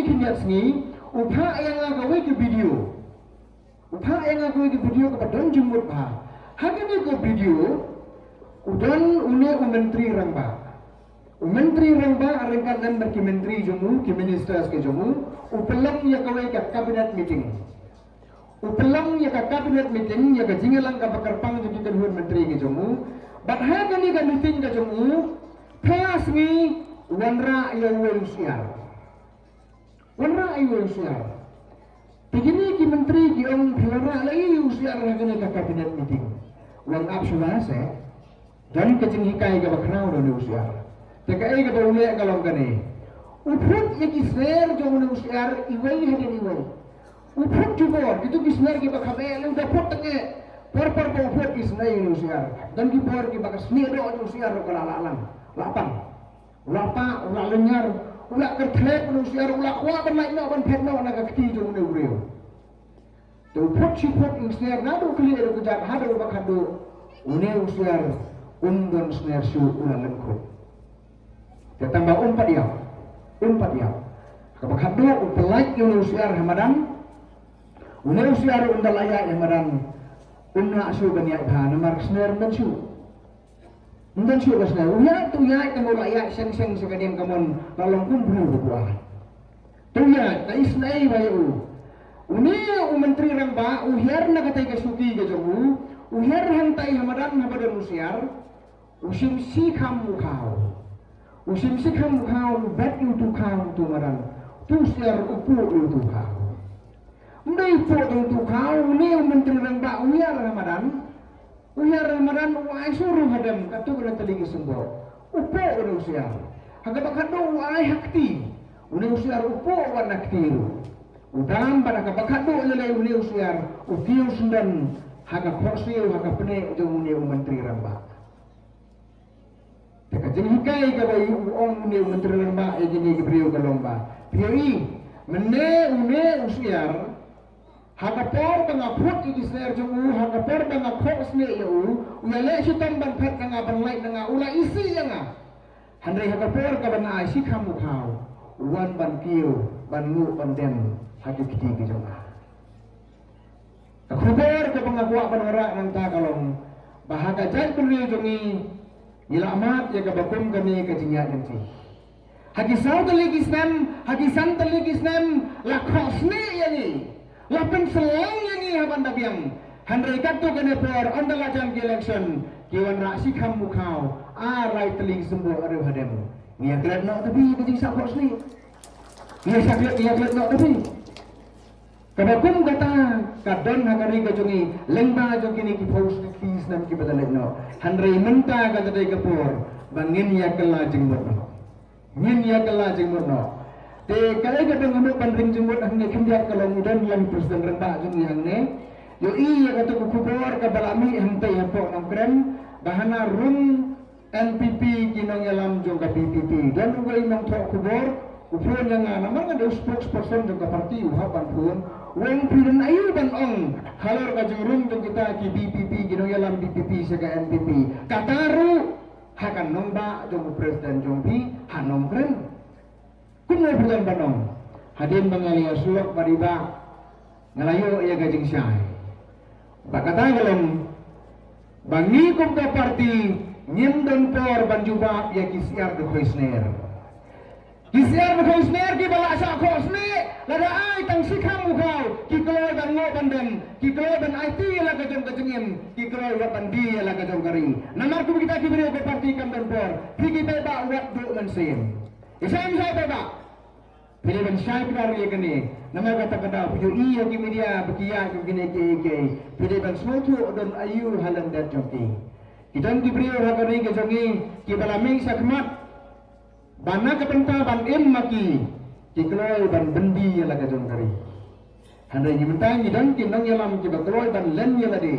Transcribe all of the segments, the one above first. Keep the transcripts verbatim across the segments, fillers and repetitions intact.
khyndiat sngi, u phah ïa nga kawei ka video. U phah ïa nga kawei ka video kaba don jingmut bha. Ha kane ka video, u don une u Myntri Rangbah. U Myntri Rangbah ryngkat lem bad ki myntri jong u, ki ministers ki jong u, u pynlong ïa kawei ka cabinet meeting. U pynlong ïa ka cabinet meeting, ïa ka jingïalang kaba kyrpang jong ki kynhun myntri ki jong u. Bad ha kane ka meeting ka jong u, pha sngi wanrah ïa uwei u syiar. Wanrah ïa uwei u syiar. Te kine ki myntri ki ong phi wanrah la ïa u syiar ha kane ka cabinet meeting. Wan ap shuwa se. Don ka jinghikai kaba khraw da une u syiar. Te kaei kaba u leh ka long kane. U phut ïa ki sner jong une u syiar iwei hadien iwei. U phut jubor, kito ki sner kiba kham eh leh u da phut tang eh. Por por ba u phut ki sner une u syiar. Don ki por kiba ka snieh doh une u syiar ka la la lang. La pang. U la pah, u la lynñiar, u la kyrthlep une u syiar, u la kwah ban lait noh ban phet noh na ka kti jong une u briew. Te u phut shi phut u sner naduh khlieh haduh kjat haduh ba khatduh, une u syiar um don sner shuh, u la lyngkhuh. Te tang ba um pat ïap, um pat ïap. Kaba khatduh u pynlait ïa une u syiar ha madan, une u syiar um da la ïaid ha madan, um lah shuh ban ïaid bha namar sner ym don shuh. Ym don shuh ka sner. U ïaid te u ïaid tang u la ïaid sheng sheng sha ka dieng kamon, la long kum briew ba kwah. Te u ïaid, ka isynei ba ïa u. Une u Myntri Rangbah u hiar na katei ka shuki ka jong u, u hiar hangtai ha madan haba don u syiar, u shim shi kham u khaw. U shim shi kham u khaw, u bet ïa utu u khaw utu u madan. Utu u syiar u puh ïa utu u khaw. Ym dei u puh ïa utu u khaw, une u Myntri Rangbah u hiar ha madan. U hiar ha madan u ai shuh ruh hadem, katto katne tylli ki symboh. U puh une u syiar. Ha kaba khatduh u ai ha kti. Une u syiar u puh wan ha kti ruh. U dam bad ha kaba khatduh lei lei une u syiar u kiew syndon ha ka khohsiew, ha ka pneh jong une u Myntri Rangbah. Te ka jinghikai kaba u ong une u Myntri Rangbah ïa kine ki briew ka long ba, phi ïohi, mynne une u syiar, ha ka por ba nga phut ïa ki sner jong u, ha ka por ba nga khohsnieh ïa u, u ïaleh shitom ban phet na nga, ban lait na nga, u la isih ïa nga. Hynrei ha ka por kaba nga ai shi kham u khaw, u wan ban kiew, ban nguh, ban dem ha ki kti ki jong nga. Ka khubor kaba nga kwah ban wanrah nangta ka long ba ha ka jaitbynriew jong ngi, ngi la mad ïa kaba kum kane ka jingïaid lynti. Ha ki saw tylli ki snem, ha ki san tylli ki snem, la khohsnieh ïa ngi, la pynslem ïa ngi ha ban da biang. Hynrei katto katne por, ynda la jan ki election, ki wanrah shi kham u khaw, ar lai tylli ki symboh, ar hadem. Ngi ïa klet noh tang ïa ka jingsah khohsnieh. Ngi ïa klet, ngi ïa klet noh tang. Kaba kum kata ka don ha ka ri ka jong ngi lyngba jong kine ki phew snem kiba la leit noh. Hynrei mynta kata dei ka por ba ngin ïa kylla jingmut noh. Ngin ïa kylla jingmut noh. Te kaei kaba nga mut ban ring jingmut hangne khyndiat ka long, don ïa u President Rangbah jong ngi hangne. Ïohi ïa kato ka khubor kaba la mih hangtei hapoh Nongkrem ba hana rung N P P ki nongïalam jong ka V P P. Don uwei u nongthoh khubor u phone ïa nga namar nga dei u spokesperson jong ka party, u hap ban phone. U ong phi don aïu ban ong halor ka jingrung jong kita ki V P P, ki nongïalam V P P sha ka N P P. Kata ruh ha ka nongbah jong u president jong phi ha Nongkrem. Kumno phi don ban ong? Hadien ba nga la ïoh syllok bad i Bah, nga la ïoh ïa ka jingshai. Bad kata ka long ba ngi kum ka party ngim don por ban jubab ïa ki syiar dkhoi sner. Ki syiar dkhoi sner kiba la shah khohsnieh, lada ai tang shi kham u khaw, ki kloi ban nguh ban dem, ki kloi ban aiti ïa la ka jong ka jingim, ki kloi wat ban die ïa la ka jong ka ri. Namar kum kita ki briew ka party kam don por, phi ki paidbah wat duh mynsiem. Ïa shai, ïa shai paidbah. Phi dei ban shai kdar ïa kane. Namar kata ka daw phi ïohi ha ki media ba ki ïaid kum kine kiei kiei, phi dei ban sngewthuh don aïu ha lyndet jong ki. Ki don ki briew ha ka ri ka jong ngi kiba la mih shakhmat ba na ka bynta ban im ma ki, ki kloi ban byndi ïa la ka jong ka ri. Hynrei ngi mynta ngi don ki nongïalam kiba kloi ban len ïa lade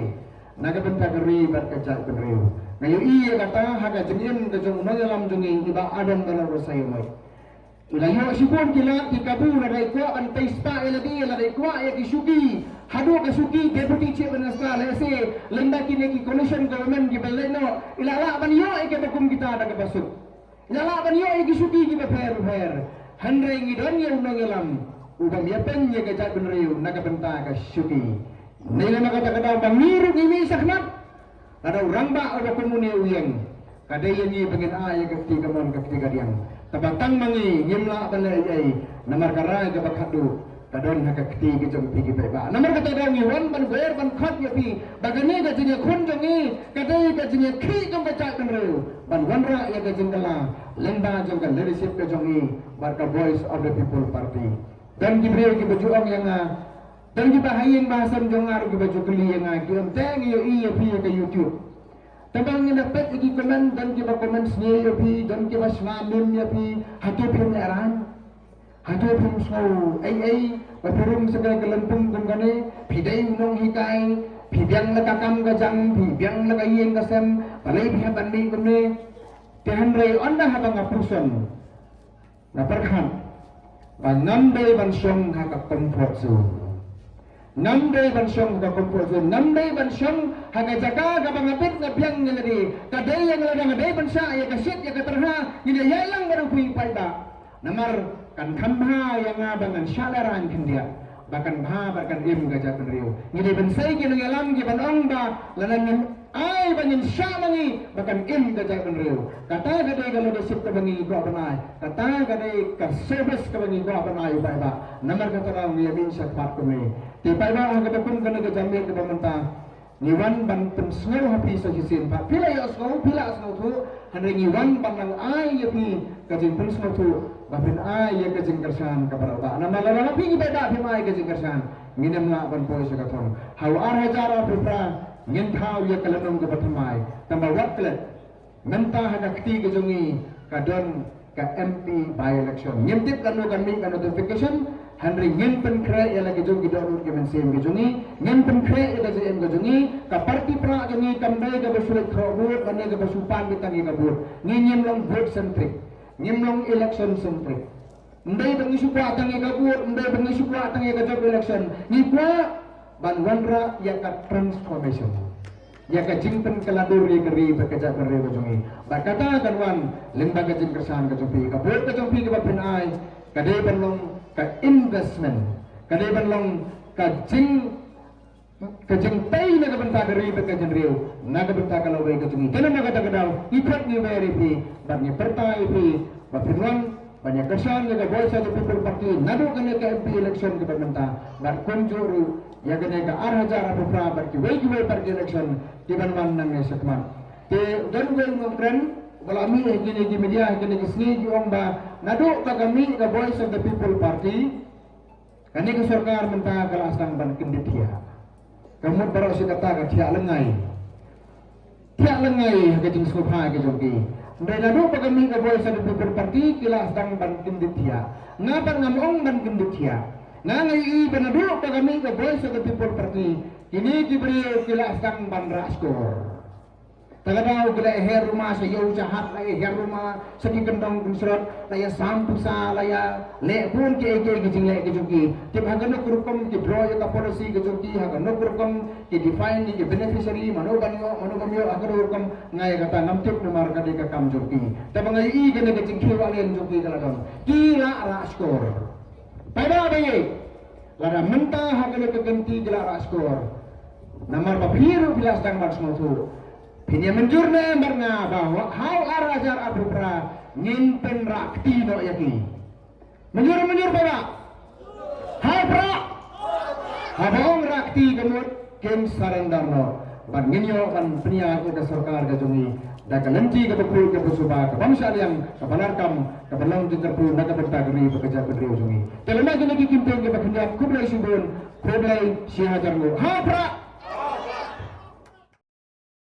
na ka bynta ka ri bad ka jaitbynriew. Nga ïohi ïa kata ha ka jingim ka jong u nongïalam jong ngi, i Bah Adam Balaw Basaiawmoit. I la ïoh shibun ki lad ki kabu, lada i kwah ban pei spah ïa lade, lada i kwah ïa ki shuki, haduh ka shuki Deputy Chief Minister, lehse lynda kine ki coalition government kiba leit noh, i la lah ban ïoh ïa kiba kum kita da kaba suk. I la lah ban ïoh ïa ki shuki kiba pher pher. Hynrei ngi don ïa u nongïalam u bym ïapeiñ ïa ka jaitbynriew na ka bynta ka shuki. Ngi la na kata ka daw ba ngi ruh ngi mih shakhmat. Lada u rangbah uba kum une u ïeng, ka dei ïa ngi ba ngin ai ïa ka kti kamon ka kti kadiang. Taba tang ma ngi ngim lah ban leh ei ei namar ka rai kaba khatduh ka don ha ka kti ka jong phi ki paidbah. Namar kata ka daw ngi wan ban wer ban khot ïa phi ba kane ka jingïakhun jong ngi ka dei ka jingïakhih jong ka jaitbynriew ban wanrah ïa ka jingkylla lyngba jong ka leadership ka jong ngi bad ka Voice of the People Party. Don ki briew kiba ju ong ïa nga, don kiba ha ïing ba ha sem jong nga ruh kiba ju kylli ïa nga, ki ong te ngi ïohi ïa phi ïa ka YouTube. Tang ba ngi da peit ïa ki comment, don kiba comment sniew ïa phi, don kiba shna mim ïa phi. Hato phim lehraiñ? Hato phim sngew ei ei ba phi rung sha ka lympung kum kane? Phi dei u nonghikai, phi biang la ka kam ka jam, phi biang la ka ïing ka sem, balei phi hap ban mih kumne? Te hynrei ynda haba nga pyrshang, nga pyrkhat ba ngam dei ban shong ha ka comfort zone. Ngam dei ban shong ha ka comfort zone. Ngam dei ban shong ha ka jaka kaba nga bit nga biang ïa lade. Ka dei ïa nga lada nga dei ban shah ïa ka shit ïa ka tyrha, ngi la ïalang bad u phi paidbah. Namar kan kham bha ïa nga ba ngan shah lehraiñ khyndiat, ba kan bha bad kan im ka jaitbynriew. Ngi dei ban sei ki nongïalam kiban ong ba lada ngin ai ba ngin shah ma ngi ba kan im ka jaitbynriew. Kata ka dei ka leadership kaba ngi kwah ban ai. Kata ka dei ka service kaba ngi kwah ban ai u paidbah. Namar kata ka ngi ïa mih shakhmat kumne. Te paidbah ha kaba kum kane ka janmiet kaba mynta, ngi wan ban pynsngew ha phi sa shisien pat. Phi la ïohsngew, phi la sngewthuh, hynrei ngi wan ban nang ai ïa phi ka jingpynsngewthuh ba phin ai ïa ka jingkyrshan kaba radbah. Namar lada phi ngi paidbah phim ai ka jingkyrshan, ngin ym lah ban poi sha ka thong. Ha u ar hajar arphew phra ngin thaw ïa ka lynnong kaba thymmai. Tangba wat klet, mynta ha ka kti ka jong ngi ka don ka M P by election. Ngim tip kano kan mih ka notification, hynrei ngin pynkhreh ïa la ki jong ki dohnud ki mynsiem ki jong ngi, ngin pynkhreh ïa ka jingim ka jong ngi. Ka party prah jong ngi kam dei kaba shu leit khroh vote lane kaba shu pan beit tang ïa ka vote. Ngi ngim long vote centric, ngim long election centric. Ym dei ba ngi shu kwah tang ïa ka vote, ym dei ba ngi shu kwah tang ïa ka job election. Ngi kwah ban wanrah ïa ka transformation, ïa ka jingpynkylla dur ïa ka ri bad ka jaitbynriew ka jong ngi. Bad kata kan wan lyngba ka jingkyrshan ka jong phi. Ka vote ka jong phi kaba phin ai ka dei ban long ka investment, ka dei ban long ka jing, ka jingtei na ka bynta ka ri bad ka jingriewna ka bynta ka lawei ka jong ngi. Te namar kata ka daw ngi khot ngi wer ïa phi bad ngi pyrta ïa phi ba phin wan ban ïa kyrshan ïa ka Voice of the People Party naduh kane ka M P election kaba mynta, bad kumjuh ruh ïa kane ka ar hajar arphew phra bad kiwei kiwei pat ki election kiban wan nangne shakhmat. Te don uwei u nongkren uba la mih ha kine ki media ha kine ki sngi, ki ong ba naduh ba ka mih ka Voice of the People Party, kane ka sorkar mynta ka la sdang ban kyndit thiah. Ka mut baroh shi katta ka thiah lyngngai. Thiah lyngngai ha ka jingsngewbha ka jong ki. Hynrei naduh ba ka mih ka Voice of the People Party ki la sdang ban kyndit thiah. Nga pat ngam ong ban kyndit thiah. Nga nga ïohi ba naduh ba ka mih ka Voice of the People Party, kine ki briew ki la sdang ban rah shkor. Ta ka daw ki la ïa her ruma sha ïew sha hat, la ïa her ruma sha ki kyndong kynshrot, la ïa sam pisa, la ïa leh bun kiei kiei ki jingleh ki jong ki. Tip ha kano ka rukom ki draw ïa ka policy ka jong ki, ha kano ka rukom ki define ïa ki beneficiary, mano ban ïoh, mano bym ïoh, ha kano ka rukom. Nga ïa kata ngam tip namar ka dei ka kam jong ki. Tangba nga ïohi kane ka jingkhih wah leh jong ki ka la don. Ki la rah shkor. Paidbah ba ïeit, lada mynta ha kane ka kynti ki la rah shkor, namar ba phi ruh phi la sdang ban sngewthuh. Phin ïa mynjur ne em bad nga ba ha u ar hajar arphew phra ngin pynrah kti noh ïa ki? Mynjur, mynjur paidbah? Ha u phra? Haba ong rah kti ka mut kin surrender noh. Bad ngin ïoh ban pynïaid ïa ka sorkar ka jong ngi da ka lynti kaba khuid kaba suba, ka bym shah liang, kaba larkam, kaba long jingkyrkhu na ka bynta ka ri bad ka jaitbynriew jong ngi. Te lem bad kine ki kyntien kiba khyndiat, khublei shibun, khublei shihajar nguh. Ha u phra?